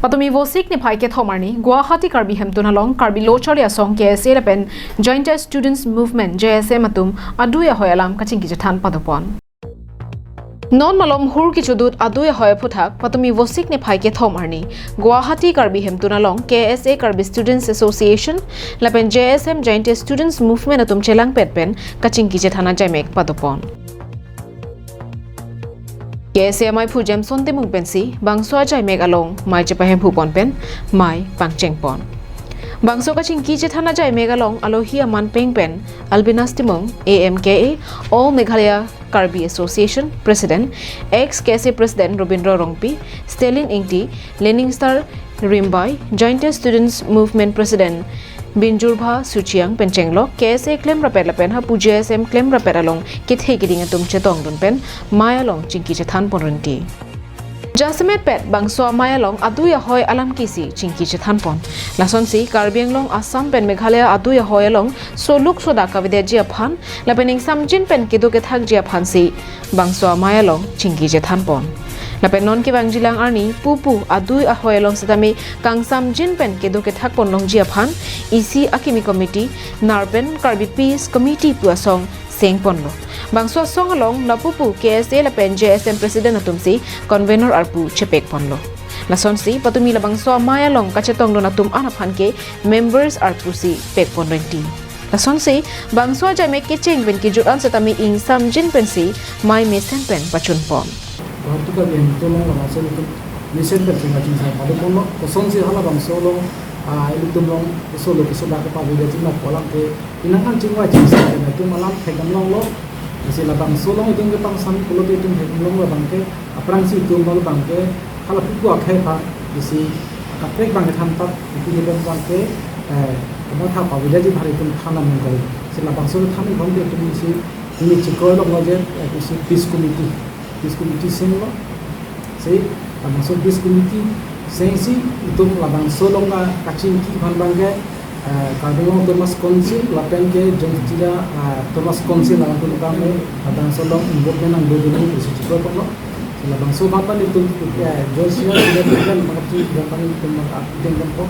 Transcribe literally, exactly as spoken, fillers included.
Patumi Vosik niphai kethom arni Guwahati Karbi Hemtun along Karbi Lo Charli Asong K S A lapen Jayanta Students Movement J S M atum adui ahoi alam kachingki chethan padopon. Non malom hur kichodut adui ahoi aphuthak patumi Vosik niphai kethom arni Guwahati Karbi Hemtun along K S A Karbi Students Association lapen J S M Jayanta Students Movement atum chelangpet pen kachingki chethan ajaimek padopon. K S A amaiphu Jameson Timung pensi bangso ajaimek along mei chepahemphu pon pen mei pangcheng pon. Bangso kachingki chethan ajaimek along alohi aman peng pen Albinas Timung, A M K A, All Meghalaya Karbi Association President, ex K S A President Robindro Rongpi, Stalin Ingti, Lening Star Rimbai, Jayanta Students Movement President Binjurbha Suchiang pen chenglok, K S A klemrapet lapen hapu J S M klemrapet along kethe keding atum chetongdun pen mei along chingki chethan pon rinti. Jasemet pet bangso amei along adui ahoi alam kisi chingki chethan pon. Lasonsi Karbi Anglong, Assam pen Meghalaya adui ahoi along soluk sodak kavedetji aphan lapen ingsamjin pen kedo kethakji aphansi bangso amei along chingki chethan pon. Lapen non kevangjilang arni pupu adui ahoi along setame kangsamjin pen kedo kethak pon longji aphan isi akimi committee narpen Karbi Peace Committee pu asong seng ponlo. Bangso asong along lapupu K S A lapen J S M President atumsi convener arpu chepek ponlo. Lasonsi patumi labangso amei along kachetongdun atum an aphan ke members arpusi pek pon rinti. Lasonsi bangso ajaimek kecheng pen kejut an setame ingsamjin pensi mei mesen pen pachun pon. Waktu kami yang itu long langsung itu mesen pen cuma cuma saya pada pun lo kosong sih hala bangso long ah itu long kosong lo kosong dah kepala dia cuma kolam ke inang kan cuma cuma saya itu malam pegang long lo masih labangso long itu ke pangsan kalau itu pegang long lo bangke aphrangsi itu malu bangke hala pupu akhai pa isi kaprek bangke than pat itu ke bangke eh kamu tha pa vida ji bhari itu than namun kali si labangso than bangke itu isi ini chikoi long lo je eh, isi peace committee peace committee sing lo si labangso peace committee sing si itu labangso long ka kachingki bhan bangke eh, Karbi Anglong Autonomous Council lapen ke Jaintia eh, Autonomous Council lapen itu kami labangso long involvement nangdodun itu isi chikoi long lo si labangso bangke itu eh, Jaintia Autonomous Council maka itu bangke itu maka itu bangke